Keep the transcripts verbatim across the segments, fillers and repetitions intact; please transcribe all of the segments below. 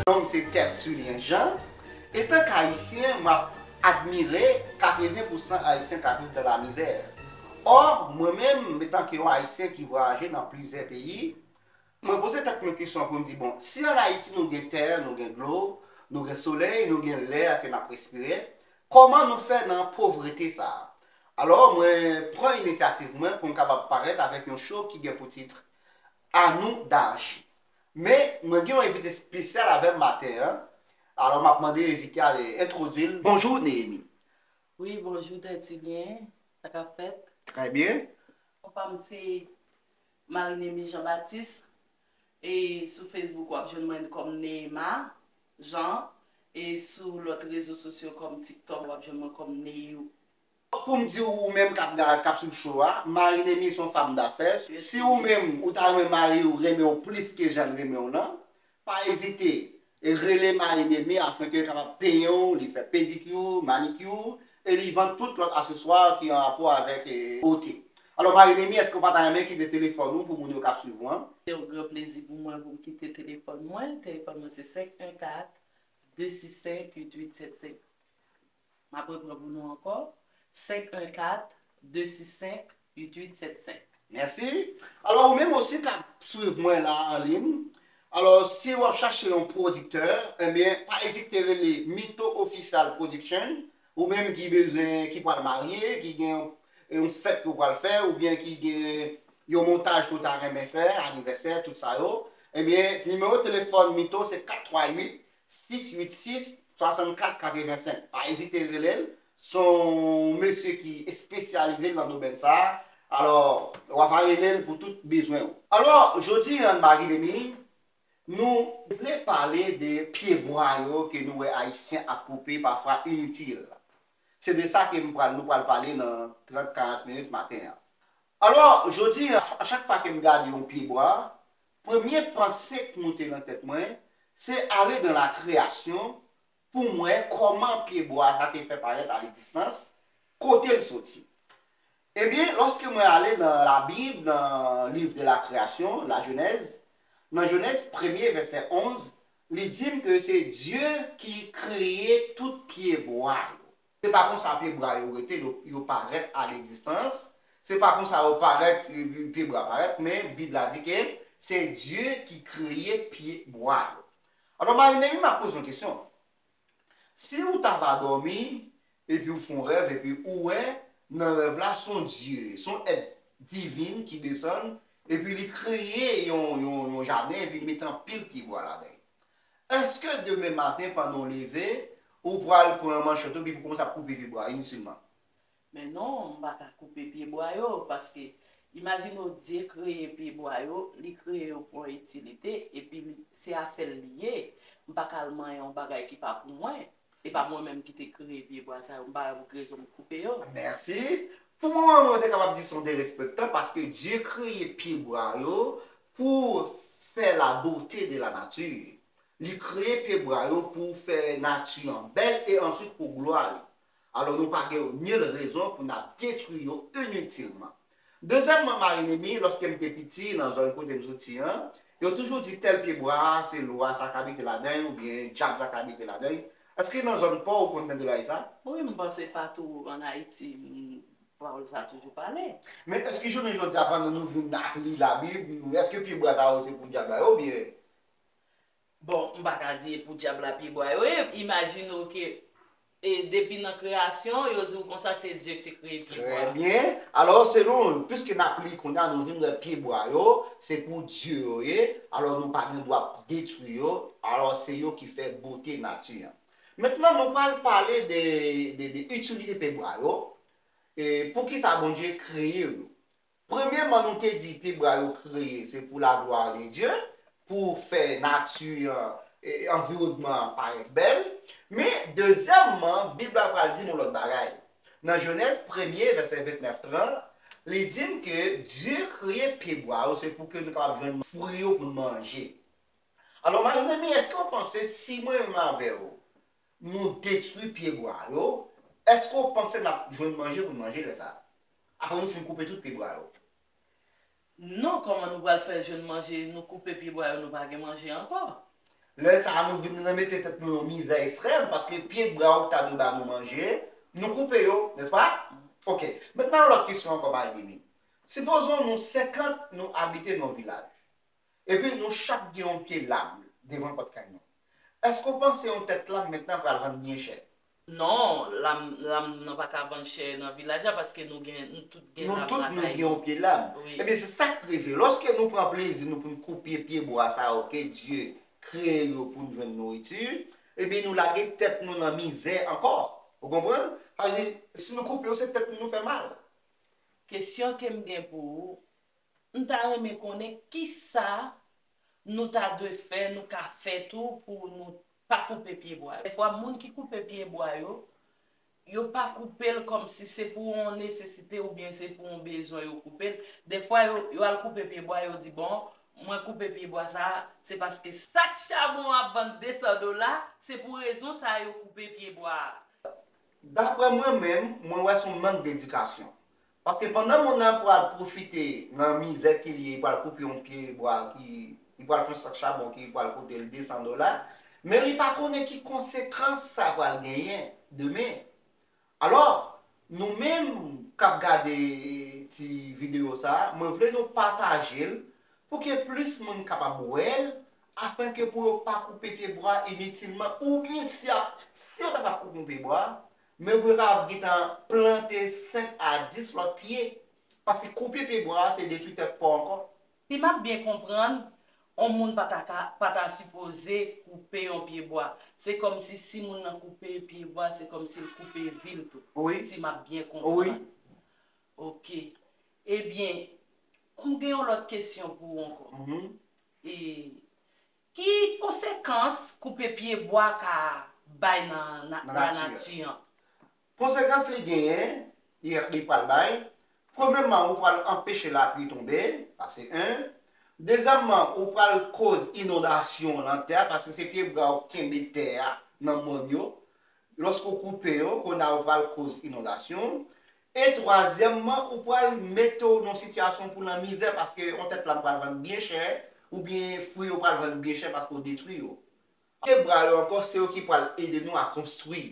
Non m se Tertullien Jean. Etan k Ayisyen, m ap admire katreven pousan Ayisyen k ap viv dans la misère. Or, mwen menm, etan ke yon Ayisyen ki vwayaje nan plizyè peyi, mwen poze tèt mwen kesyon pou m di, bon, si ann Ayiti nou gen tè, nou gen dlo, nou gen solèy, nou gen lè ke n ap respire, kòman nou fè nan povrete sa a? Alò, mwen pran inisyativ mwen pou m kapab parèt avèk yon show ki gen pou tit À nous d'agir. Men, mwen gen yon envite espesyal avè m maten an. Alò, m ap mande envite a entwodui l. Bonjou, Néhémie. Wi, bonjou, Tertullien. Sa k ap fèt? Trè byen. Non pa m se Marie Némi Jean Baptiste. E sou Facebook, w ap jwenn mwen kòm Neema Jean. E sou lòt rezo sosyo kòm TikTok, w ap jwenn mwen kòm Neyou. Pou m di w, ou menm k ap ga-, k ap swiv show a, Marie Némi se yon fanm dafè. Si ou menm, ou ta renmen mari w renmen w plis ke jan l renmen w lan, pa ezite e rele Marie Némi afin ke l kapab penyen w, li fè pedicure, manicure, e li vann tout lòt akseswa ki an rapò avèk, e, bote. Alò, Marie Némi, èske w pa ta renmen kite telefòn ou pou moun yo k ap swiv ou an? Se yon gran plezi pou mwen pou m kite telefòn mwen. Telefòn mwen se senk en kat, de sis senk, uit uit sèt senk. M ap repran pou nou ankò, senk en kat, de sis senk, uit uit sèt senk. Mèsi. Alò, ou menm osi k ap swiv mwen la an liy. Alò, si w ap chache yon pwodiktè, ebyen, pa ezite rele Mito Official Production, ou menm ki bezwen, ki pral marye, ki gen yon, yon fèt ke w pral fè, oubyen ki gen yon montaj ke w ta renmen fè, anivèsè, tout sa yo, ebyen, nimewo telefòn Mito se kat twa uit, sis uit sis, swasannkat katrevensenk. Pa ezite rele l. Se yon mesye ki espesyalize nan domèn sa a. Alò, w ava rele l pou tout bezwen w. Alò, jodi a, Marie Némi, nou vle pale de pyebwa yo ke nou wè Ayisyen ap koupe, pafwa initil. Se de sa ke m pral, nou pral pale nan trant, karant minit maten an. Alò, jodi a, a chak fwa ke m gade yon pyebwa, premye panse k moute nan tèt mwen, se ale dans la création pou m wè kòman pyebwa sa te fè parèt a legzistans, kote l soti. Ebyen, lòske mwen ale nan Labib, nan liv de la création, la Genèse, nan Jenèz premye, vèsè onz, li di m ke se Dye ki kreye tout pyebwa yo. Se pa konsa pyebwa yo rete, yo, yo parèt a legzistans. Se pa konsa yo parèt, pyebwa parèt, men Bib la di ke se Dye ki kreye pyebwa yo. Alò, Marie Némi, m ap poze yon kesyon. Si ou ta va dòmi, epi ou fè yon rèv, epi ou wè, nan rèv la, se yon dye, se yon èt divin ki desann, epi li kreye yon, yon, yon jaden, epi li mete anpil pyebwa ladan l. Èske demen maten, pandan w leve, ou pral pran manchèt ou, epi pou kòmanse ap koupe pyebwa initilman? Men non, m pa ka koupe pyebwa yo, paske imajine w, Dye kreye pyebwa yo, li kreye yo pou yon itilite, epi li, se afè l li ye. M pa ka al manyen yon bagay ki pa pou mwen. E pa mwen menm ki te kreye pyebwa sa yo, m pa wè pou ki rezon m koupe yo. Mèsi. Pou mwen, mwen te kapab di se yon derespektan, paske Dye kreye pyebwa yo pour faire la beauté de la nature. Li kreye pyebwa yo pou fè nati an bèl e answit pou glwa li. Alò, nou pa gen nil rezon pou n ap detwi yo initilman. Dezyèmman, Marie Némi, lòske m te piti, nan zòn kote m soti an, yo toujou di tèl pyebwa a, se lwa sa k abite ladan l, oubyen dyab sa k abite ladan l. Èske nan zòn pa w, ou konn tande bagay sa? Wi, m panse patou ann Ayiti, m, pawòl sa toujou pale. Men èske jounen jodi a, pandan nou vin ap li Labib, nou, èske pyebwa sa yo se pou dyab la yo, oubyen? Bon, m pa ka di e pou dyab la pyebwa yo ye. Imajine w ke, e, depi nan kreyasyon, yo di w konsa se Dye ki te kreye pyebwa. Trè byen. Alò, selon, piske n ap li kounye a, nou vin wè pyebwa yo, se pou Dye yo ye. Alò, nou pa gen dwa detwi yo. Alò, se yo ki fè bote nati an. Mentnan, nou pral pale de, de, de itilite pyebwa yo. E poukisa Bondye kreye yo? Premyèman, nou te di pyebwa yo kreye, se pou la gloire de Dieu, pou fè nati an, e, anviwònman an parèt bèl. Men, dezyèmman, Bib la pral di nou lòt bagay. Nan Jenèz premye, vèsè vennèf trant, li di n ke Dye kreye pyebwa yo, se pou ke nou kapab jwenn fwi yo pou n manje. Alò, Marie Némi, èske w panse si mwen menm avè w, nou detwi pyebwa yo, èske w panse n ap jwenn manje pou n manje lè sa a? Apre nou fin koupe tout pyebwa yo. Non, kòman nou pral fè jwenn manje, nou koupe pyebwa yo, nou pa gen manje ankò? Lè sa a, nou vin remete tèt nou nan mizè ekstrèm, paske pye bwa yo ki ta dwe ba nou manje, nou koupe yo, nèspa? Ok. Mentnan, yon lòt kesyon ankò, Marie Denis. Sipozon nou senkant, nou abite nan yon vilaj. Epi nou chak gen yon pye lab devan pòt kay nou. Èske w panse yon tèt lab mentnan pral vann byen chè? Non, lam, lam nan pa ka vann chè nan vilaj la, paske nou gen, nou tout gen Nou lab tout nou lakay gen yon nou. Pye lab. Wi. Ebyen, se sa k rive. Lòske nou pran plezi nou pou n koupe pye bwa sa yo ke Dye kreye yo pou n jwenn nouriti, ebyen, nou lage tèt nou nan mizè ankò. Ou konprann? Sa vle di, si nou koupe yo, se tèt nou nou fè mal. Kesyon ke m gen pou ou, m ta renmen konnen kisa nou ta dwe fè, nou ka fè tou pou nou pa koupe pye bwa. Dèfwa, moun ki koupe pye bwa yo, yo pa koupe l kòmsi se pou yon nesesite oubyen se pou yon bezwen yo koupe l. Dèfwa, yo, yo al koupe pye bwa, yo di, bon, mwen koupe pye bwa sa a, se paske sak chabon ap vann de san dola, se pou rezon sa a yo koupe pye bwa a. Daprè mwen menm, mwen wè se yon mank dedikasyon. Paske pandan moun nan pral pwofite nan mizè ke li ye, li pral koupe yon pye bwa ki, li pral fè yon sak chabon ki pral koute l de san dola, men li pa konnen ki konsekans sa pral genyen demen. Alò, nou menm k ap gade ti videyo sa a, mwen vle nou pataje l pou ke plis moun kapab wè l, afenke pou yo pa koupe pye bwa initilman, oubyen si y ap, si yo ta pral koupe yon pye bwa, men pou yo kapab gentan plante senk a dis lòt pye. Paske koupe pye bwa a, se detwi tèt pa w ankò. Si m ap byen konprann, yon moun pa ta ka, pa ta sipoze koupe yon pye bwa. Se kòmsi si moun nan koupe pye bwa, se kòmsi l koupe vi l tou. Wi. Si m ap byen Wi. Konprann. Ok. Ebyen, m gen yon lòt kesyon pou ou ankò. Mhm. E, ki konsekans koupe pye bwa ka bay nan, nan, Nan nan nati a. Nati an? Konsekans li genyen, li, li pral bay, premyèman, ou pral anpeche lapli tonbe, sa se en. Dezyèmman, ou pral koz inondasyon nan tè a, paske se pye bwa yo kenbe tè a nan mòn yo. Lòske w koupe yo, kounye a ou pral koz inondasyon. E twazyèmman, ou pral mete w nan sitiyasyon pou nan mizè, paske yon tèt lab pral vann byen chè, oubyen fwi yo pral vann byen chè paske w detwi yo. Pye bwa yo ankò, se yo ki pral ede nou a konstwi.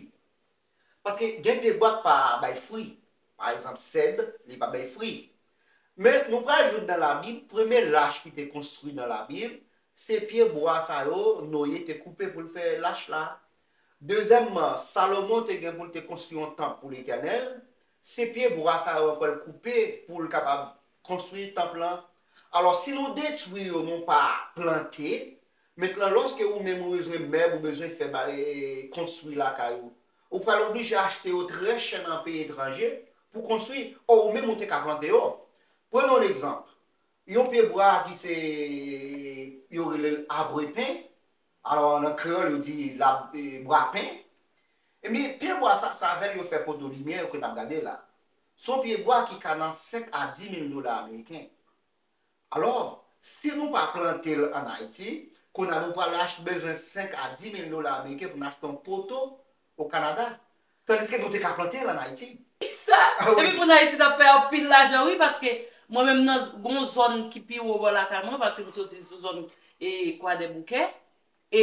Paske gen pye bwa k pa bay fwi. Pa egzanp, sèd, li pa bay fwi. Men nou pral jwenn nan Labib, premye lach ki te konstwi nan Labib, se pye bwa sa yo Noye te koupe pou l fè lach la. Dezyèmman, Salomon te gen pou l te konstwi yon tanp pou Letènèl, se pye bwa sa yo ankò l koupe pou l kapab konstwi tanp lan. Alò, si nou detwi yo, nou pa plante, mentnan, lòske ou menm ou bezwen mèb, ou bezwen fè ba, e, konstwi lakay ou, ou pral oblije achte yo trè chè nan peyi etranje pou konstwi, ò ou menm ou te ka plante yo. Prenons l'exemple, yon pye bwa ki se, yo rele l abre pen, alò nan kreyòl yo di lab, e, bwa pen, ebyen, pye bwa sa, se avè l yo fè poto limyè yo ke n ap gade la. Se yon pye bwa ki ka nan senk a dis mil dola ameriken. Alò, si nou pa plante l ann Ayiti, kounye a nou pral ach-, bezwen senk a dis mil dola ameriken pou n achte yon poto o Kanada. Tandiske nou te ka plante l ann Ayiti. Sa, Ah wi. Epi moun Ayiti t ap fè anpil lajan, wi, paske mwen menm nan gon zòn ki pi wo bò lakay mwen, paske m soti sou zòn e Kwadèboukè, e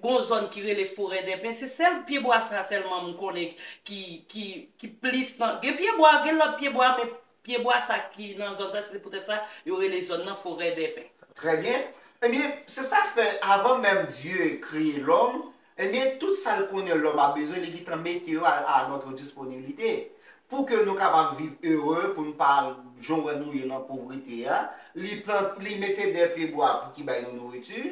gon zòn ki rele Forèdèpen, se sèl pye bwa sa sèlman m konnen ki, ki, ki plis nan, gen pye bwa, gen lòt pye bwa, men pye bwa sa ki nan zòn sa, se poutèt sa yo rele zòn nan Forèdèpen. Trè byen. Ebyen, se sa k fè, avan menm Dye kreye lòm, ebyen, tout sa l konnen lòm ap bezwen, li gentan mete yo a, a notre disponibilité. Pou ke nou kapab viv ere, pou n pa jan w wè nou ye nan povrete a, li plant, li mete de pye bwa pou ki bay nou nouriti,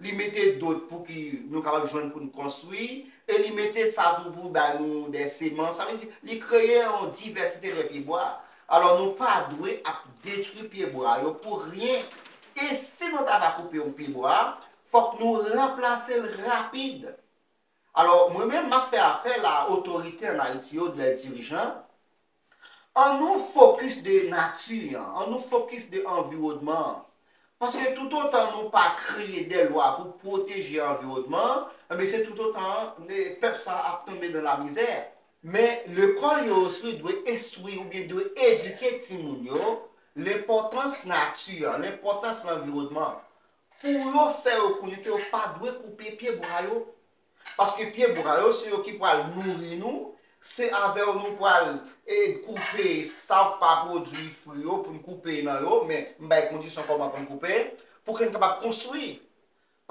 li mete dòt pou ki nou kapab jwenn pou n konstwi, e li mete sa tou pou bay nou de semans. Sa vle di, li kreye yon divèsite de pye bwa. Alò, nou pa dwe ap detwi pye bwa yo pou ryen. E si nou ta va koupe yon pye bwa, fòk nou ranplase l rapid. Alò, mwen menm, m ap fè apèl a otorite ann Ayiti yo, de dirijan, ann nou fokis de nati an, ann nou fokis de anviwònman an. Paske toutotan nou pa kreye de lwa pou pwoteje anviwònman an, enben se toutotan, e, pèp sa ap tonbe nan lamizè. Men lekòl yo osi dwe enstwi oubyen dwe edike timoun yo lenpòtans nati an, lenpòtans lanviwònman. pou yo fè yo konnen ke yo pa dwe koupe pye bwa yo. Paske pye bwa yo, se yo ki pral nouri nou, se avè yo nou pral e, koupe sa k pa pwodui fwi yo, pou n koupe nan yo, men m bay kondisyon kòman pou n koupe, pou ke n kapab konstwi.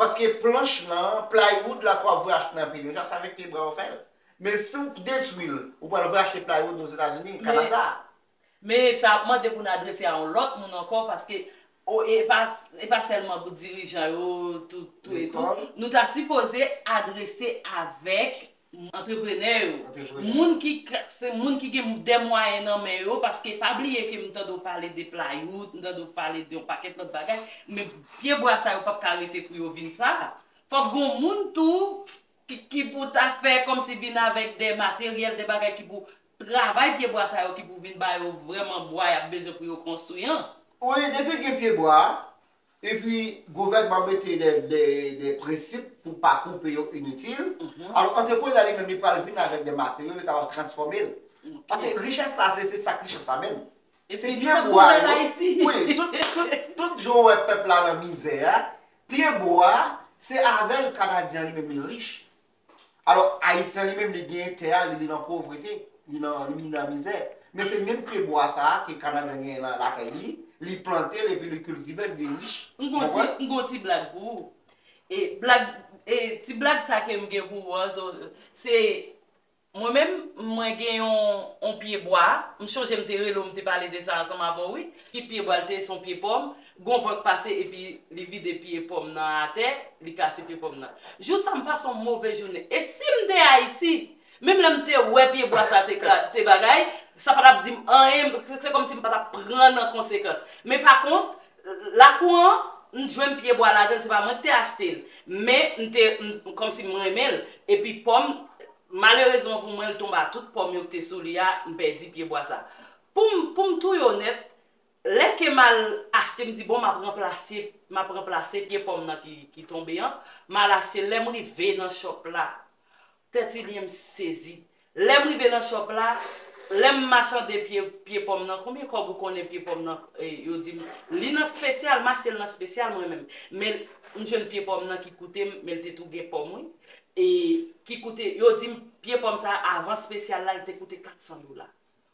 Paske planch lan, plywood la ke w ap voye achte nan peyi deja, se avèk pye bwa yo fè l. Men si w detwi l, ou pral voye achte plywood Ozetazini, Kanada. Men sa ap mande pou n adrese a yon lòt moun ankò, paske o, e pa, e pa sèlman pou dirijan yo, tou, tou e tou. Nou ta sipoze adrese avèk antreprenè yo. Moun ki, se moun ki gen de mwayen nan men yo, paske pa bliye ke m tande w pale de plywood, m tande w pale de yon pakèt lòt bagay, men pye bwa sa yo p ap ka rete pou yo vin sa. Fòk gen yon moun tou ki, ki pou ta fè kòmsi vin avèk de materyèl, de bagay ki pou travay pye bwa sa yo ki pou vin ba yo vrèman bwa y ap bezwen pou yo konstwi an. Wi, depi gen pye bwa, epi gouvènman mete de, de, de prensip pou pa koupe yo initil, alò antreprenè li menm li pral vin avèk de materyo li kapab transfòme l. Paske richès la se, se sa k richès la menm. Se pye bwa yo. Wi, tout, tout, tout jan w wè pèp la nan mizè a, pye bwa a, se avè l Kanadyen an li menm li rich. Alò, Ayisyen an li menm li genyen tè a, li, li nan povrete, li nan, li nan mizè. Men se menm pye bwa sa a ke Kanadyen genyen nan lakay li, li plante l epi li kiltive l, li rich. M gon ti, m gon ti blag pou ou. E blag, e ti blag sa ke m gen pou ou an, se Mwen menm, mwen gen yon, yon pye bwa, m chonje m te rele w, m te pale de sa ansanm avè w, wi. Ki pye bwa l te ye, se yon pye pòm, gen yon van k pase epi li vide pye pòm nan atè, li kase pye pòm nan. Jou sa m pase yon move jounen. E si m te Ayiti, menm lè m te wè pye bwa sa te, te bagay, sa pa t ap di m anyen, se kòmsi m pa t ap pran nan konsekans. Men pa kont, lakou an, m jwenn pye bwa ladan l, se pa mwen ki te achte l. Men m te, m, kòmsi m renmen l. Epi pòm, Malerezman pou mwen, l tonbe a tout pòm yo ki te sou li a, m pèdi pye bwa sa. Pou m, pou m tou yo nèt, lè ke m al achte, m di, bon, m ap ranplase, m ap ranplase pye pòm nan ki, ki tonbe an, m al achte l. Lè m rive nan chòp la, Tètilyen m sezi. Lè m rive nan chòp la, lè m machande pye, pye pòm nan, konbyen kòb ou konnen pye pòm nan, e, yo di m, li nan spesyal, m achte l nan spesyal mwen menm. Men m jwenn pye pòm nan ki koute m, men l te tou gen pòm wi. e, ki koute, yo di m pye pòm sa a, avan spesyal la, li te koute kat san dola.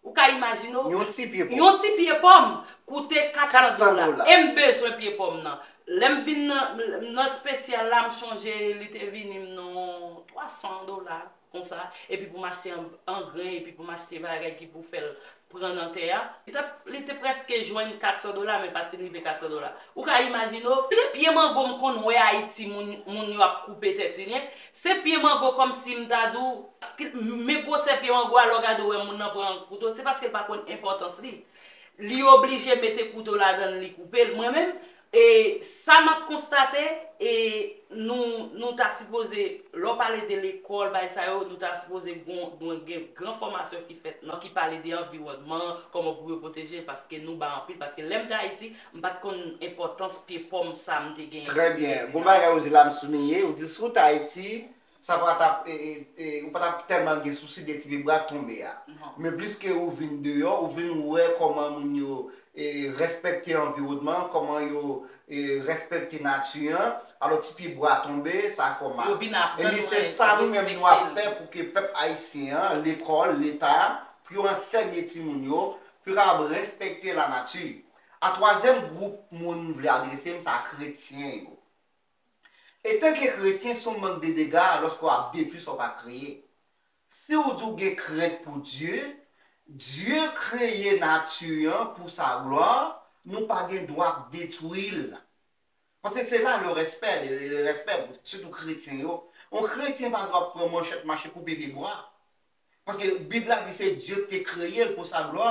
Ou ka imajine w? Yon ti pye pòm. Yon ti pye pòm koute kat san dola. E m bezwen pye pòm nan. Lè m vin nan, nan spesyal la, m chonje li te vini m nan twa san dola, konsa. Epi pou m achte an, angren, epi pou m achte bagay ki pou fè l pran nan tè a, li t ap, li te prèske jwenn kat san dola, men pa t fin rive kat san dola. Ou ka imajine w, pye mango m konn wè Ayiti moun, moun yo ap koupe tètilyen, se pye mango kòmsi m ta di w, men gwosè pye mango a, lè w gade w wè moun nan pran kouto, se paske l pa konn enpòtans li. Li oblije mete kouto ladan l, li koupe l. Mwen menm, E sa m ap konstate, e nou, nou ta sipoze, lè w pale de lekòl, bagay sa yo, nou ta sipoze gon, gon, gen gran fòmasyon ki fèt nan, ki pale de anviwònman, kòman pou yo pwoteje l, paske nou ba anpil, paske lè m te Ayiti, m pa t konn enpòtans pye pòm sa m te genyen. Trè byen. Bon bagay ou di la, m souliye, ou di si w te Ayiti, sa pa t ap, e, e, e, ou pa t ap tèlman gen sousi de ti pye bwa k tonbe a. Men pliske ou vin deyò, ou vin wè kòman moun yo e, respekte anviwònman, kòman yo e, respekte nati an. Alò, ti pye bwa tonbe, sa fè w mal. Ebyen, se sa nou menm nou ap fè pou ke pèp ayisyen an, lekòl, Leta, pou yo ansèye timoun yo, pou yo kapab respekte lanati. A twazyèm gwoup moun m vle adrese m, se a kretyen yo. Etanke kretyen, se yon mank de dega lòske w ap detwi sa w pa kreye. Si w di w gen krent pou Dye, Dye kreye nati an pou sa glwa, nou pa gen dwa ap detwi l. Paske se la le respè, le, le respè, sitou kretyen yo. Yon kretyen pa dwe ap pran manchèt mache koupe pye bwa. Paske Bib la di se Dye ki te kreye l pou sa glwa.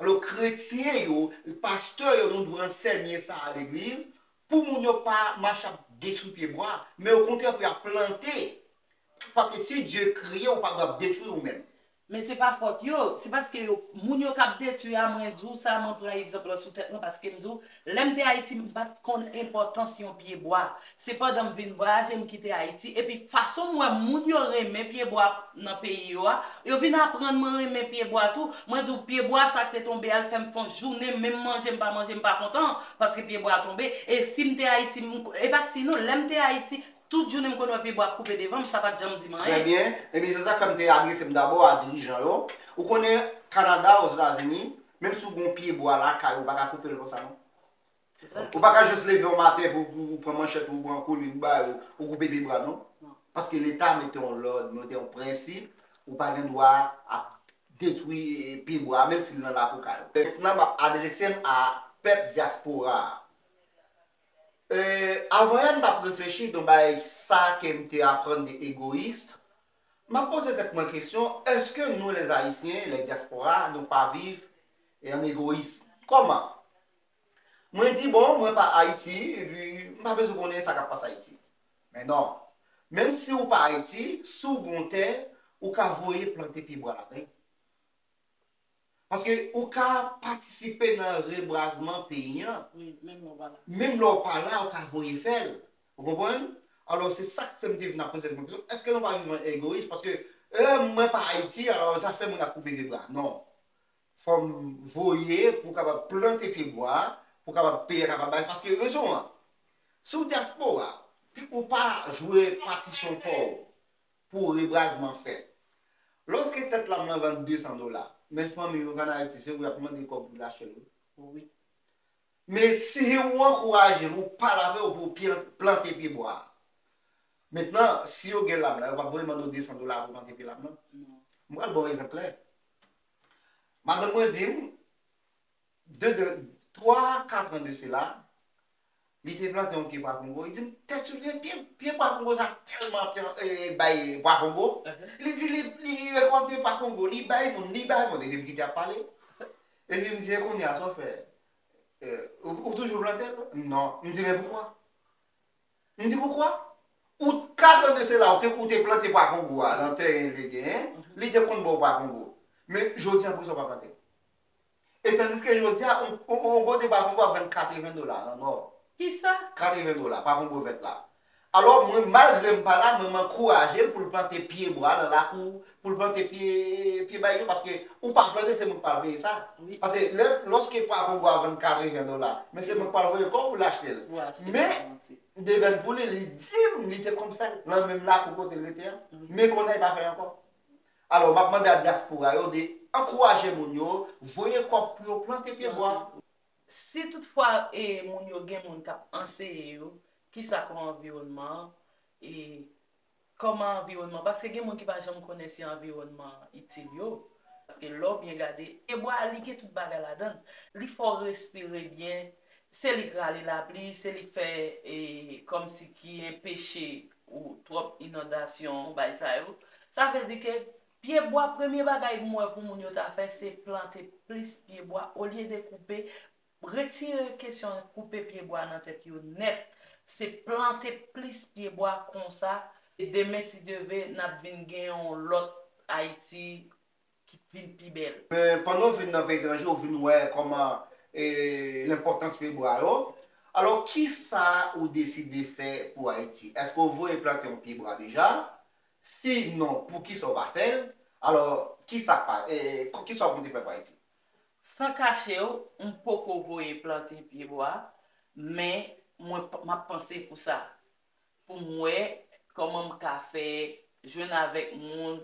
Alò, kretyen yo, pastè yo, nou dwe ansèye sa a legliz, pou moun yo pa mache ap detwi pye bwa, men okontrè pou y ap plante. Paske si Dye kreye w, ou pa dwe ap detwi ou menm. Men se pa fòt yo, se paske yo, moun yo k ap detwi a, mwen di w sa, mwen pran egzanp lan sou tèt mwen, paske m di w, lè m te Ayiti, m pa t konn enpòtans yon pye bwa. Se pandan m vin vwayaje, m kite Ayiti, epi fason m wè moun yo renmen pye bwa nan peyi yo a, yo vin aprann mwen renmen pye bwa tou. Mwen di w, pye bwa sa k te tonbe a, l fè m fè yon jounen, menm manje m pa manje, m pa kontan, paske pye bwa tonbe. E si m te Ayiti, m, e pa si non, lè m te Ayiti, tout jounen m konn wè pye bwa ap koupe devan m, sa pa t janm di m anyen. Trè byen. Ebyen, se sa k fè m te adrese m dabò a dirijan yo. Ou konnen, Kanada, Ozetazini, menm si w gen yon pye bwa lakay ou, ou pa ka koupe l konsa, non. Se sa. Ou pa ka jis leve yon maten pou, pou ou pran manchèt ou, ou pran koulin, ou bay ou, ou koupe pye bwa, non. Non. Paske Leta mete yon lòd, mete yon prensip, ou pa gen dwa ap detwi, eh, pye bwa, menm si l nan lakou kay ou. Mentnan, m ap adrese m a pèp dyaspora a. Eh, avan yè, m t ap reflechi nan bay sa ke m te aprann de egoyis. M ap poze tèt mwen kesyon, èske nou, les Haïtiens, les diaspora, nou pa viv, eh, an egoyis? Kòman? Mwen di, bon, mwen pa Ayiti, epi m pa bezwen konnen sa k ap pase Ayiti. Men non. Menm si w pa Ayiti, si w gen yon tè, ou ka voye plante pye bwa ladan l. Paske ou ka patisipe nan rebwazman peyi an. Wi, menm lè w pa la. Menm lè w pa la, ou ka voye fè l. Ou konprann? Alò, se sa k fè m te vin ap poze tèt mwen kesyon, èske nou pa viv an egoyis? Paske, eh, mwen pa Ayiti, alò sa fè moun ap koupe pye bwa. Non. Fò m voye pou w kapab plante pye bwa, pou w kapab peyi a kapab bay. Paske rezon an, si w dyaspora, pi ou pa jwe patisyon pa w pou rebwazman fèt. Lòske tèt lam nan vann de san dola, men fanmi w ann Ayiti, se ou y ap mande kòb pou l achte l, wi. Wi. Men si ou ankouraje l, ou pale avè w pou w pyan-, plante pye bwa. Mentnan, si yo gen lam la, yo p ap voye mande w de san dola pou w plante pye lam nan. Non. M pral ba w egzanp klè. Madanm mwen di m, de, de, twa, kat an de sela, li te plante yon pye pwa kongo. Li di m, Tertullien, pye, pye pwa kongo sa tèlman ap, eh, bay pwa kongo. Li di, li, li rekòlte pwa kongo, li bay moun, li bay moun. Epi m kite ap pale. Epi m di, e kounye a, sa w fè? Eh, ou, ou toujou plante l? Non. M di, men poukwa? M di, poukwa? Ou, kat an de sela, ou te, ou te plante pwa kongo a nan teren li te genyen, li te konn ba w pwa kongo. Men jodi a, poukisa w pa plante l? E tandiske jodi a, on, on, on gote pwa kongo ap vann katreven dola nan Nò. Kisa? Katreven dola, pwa kongo vèt la. Alò, mwen, malgre m pa la, mwen, m ankouraje l pou l plante pye bwa nan lakou, pou l plante pye, pye bay yo, paske ou pa plante, se moun k pral peye sa. Wi. Paske lè, lòske pwa kongo a vann katreven dola, men se moun k pral voye kòb pou l achte l. Pou achte l. Men, devèn pou li, li di m li te konn fè l nan menm lakou kote l rete a. Wi. Men kounye a, li pa fè l ankò. Alò, m ap mande a dyaspora yo de ankouraje moun yo, voye kòb pou yo plante pye bwa. Si toutfwa, e, moun yo gen moun k ap anseye yo, kisa k yon anviwònman an, e, kòman anviwònman, paske gen moun ki pa janm konnen si anviwònman an itil yo. Paske lè w byen gade, pye bwa a, li gen tout bagay ladan l. Li fè w respire byen, se li k rale lapli, se li k fè, e, kòmsi ki enpeche ou twòp inondasyon, bagay sa yo. Sa vle di ke pye bwa, premye bagay m wè pou moun yo ta fè, se plante plis pye bwa olye de koupe. Retire kesyon koupe pye bwa nan tèt yo nèt. Se plante plis pye bwa konsa. E demen, si Dye vle, n ap vin gen yon lòt Ayiti ki vin pi bèl. Men pandan w vin nan peyi etranje, w vin wè kòman, e, lenpòtans pye bwa yo. Alò, kisa ou deside fè pou Ayiti? Èske w voye plante yon pye bwa deja? Si non, poukisa w pa fè l? Alò, kisa k pa, e, kisa w konte fè pou Ayiti? San kache w, m poko voye plante pye bwa, men mwen p-, m ap panse pou sa. Pou m wè kòman m ka fè jwenn avèk moun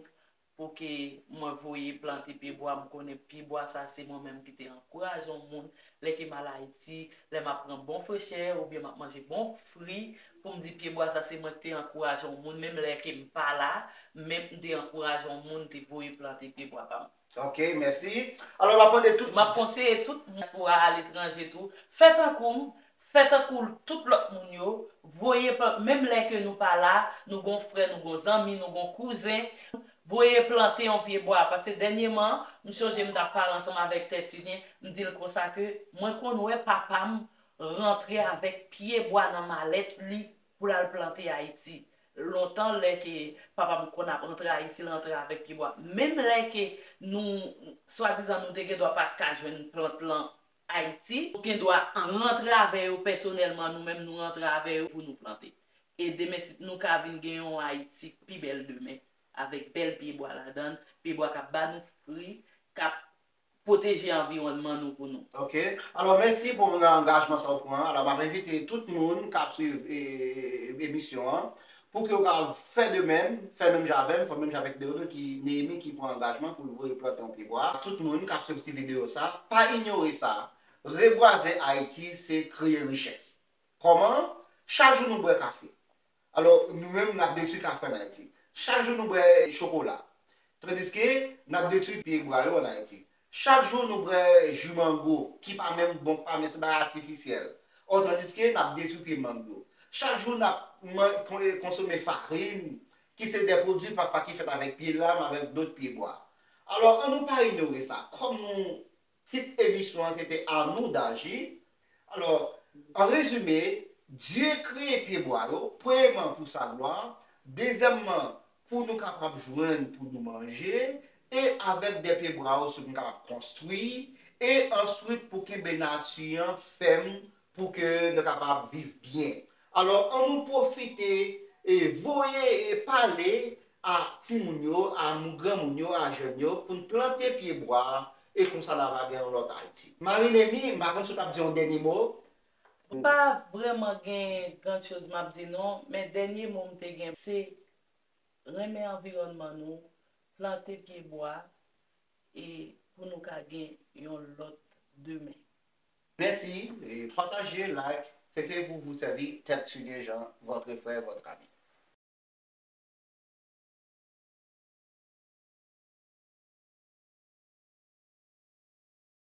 pou ke mwen voye plante pye bwa. M konnen pye bwa sa se mwen menm ki te ankouraje yon moun. Lè ke m al Ayiti, lè m ap pran bon frechè oubyen m ap manje bon fri, pou m di pye bwa sa se mwen ki te ankouraje yon moun, menm lè ke m pa la, men m te ankouraje yon moun, m te voye plante pye bwa pa m. Ok, mèsi. Alò, m ap mande tout. M ap konseye tout dyaspora aletranje tou. Fè tankou m, fè tankou tout lòt moun yo. Voye plant, menm lè ke nou pa la, nou gon frè, nou gon zanmi, nou gon kouzen. Voye plante yon pye bwa. Paske dènyèman, m sonje m t ap pale ansanm avèk Tètilyen, m di l konsa ke mwen konn wè papa m rantre avèk pye bwa nan malèt li pou l al plante Ayiti. Lontan, lè ke papa m konn ap rantre Ayiti, l rantre avèk pyebwa. Menm lè ke nou, swadizan, nou te gen dwa pa t ka jwenn plant lan Ayiti, nou gen dwa rantre avè yo pèsonèlman, nou menm nou rantre avè yo pou nou plante. E demen, si nou ka vin gen yon Ayiti pi bèl demen, avèk bèl pyebwa ladan l, pyebwa k ap ba nou fwi, k ap pwoteje anviwònman nou pou nou. Ok. Alò, mèsi pou angajman sa w pran. Alò, m ap envite tout moun k ap swiv e, e, emisyon an pou ke w ka fè de menm, fè menm jan avè m, fè menm jan avèk Deodon ki Neyemi ki pran angajman pou l voye plante yon pyebwa. Tout moun k ap swiv ti videyo sa, pa inyore sa. Rebwaze Ayiti se kreye richès. Kòman? Chak jou nou bwè kafe. Alò, nou menm, n ap detwi kafe ann Ayiti. Chak jou nou bwè chokola. Tandiske, n ap detwi pyebwa yo ann Ayiti. Chak jou nou bwè ji mango, ki pa menm bon, ki pa menm, se bagay atifisyèl. Ò, tandiske, n ap detwi pye mang yo. Chak jou n ap man- kon- konsome farin, ki se de pwodui pafwa ki fèt avèk pye lam, avèk dòt pyebwa. Alò, ann nou pa inyore sa. Kòm nou, tit emisyon an, se te À nous d'agir. Alò, an rezime, Dye kreye pyebwa yo, premyèman, pou sa glwa, dezyèmman, pou nou kapab jwenn pou nou manje, e avèk de pyebwa yo, sou nou kapab konstwi, e answit pou kenbe nati an fèm, pou ke nou kapab viv byen. Alò, ann nou pwofite e voye e pale a timoun yo, a moun, granmoun yo, a jèn yo, pou n plante pyebwa, e konsa n a va gen yon lòt Ayiti. Marie Neyemi, m pa konn si w t ap di yon dènye mo. M pa vrèman gen gran choz m ap di non, men dènye mo m te gen se renmen anviwònman nou, plante pyebwa, e pou nou ka gen yon lòt demen. Mèsi, e pataje, like, c'était pour vous servir, Tèt Sou Dejan, votre frère, votre ami.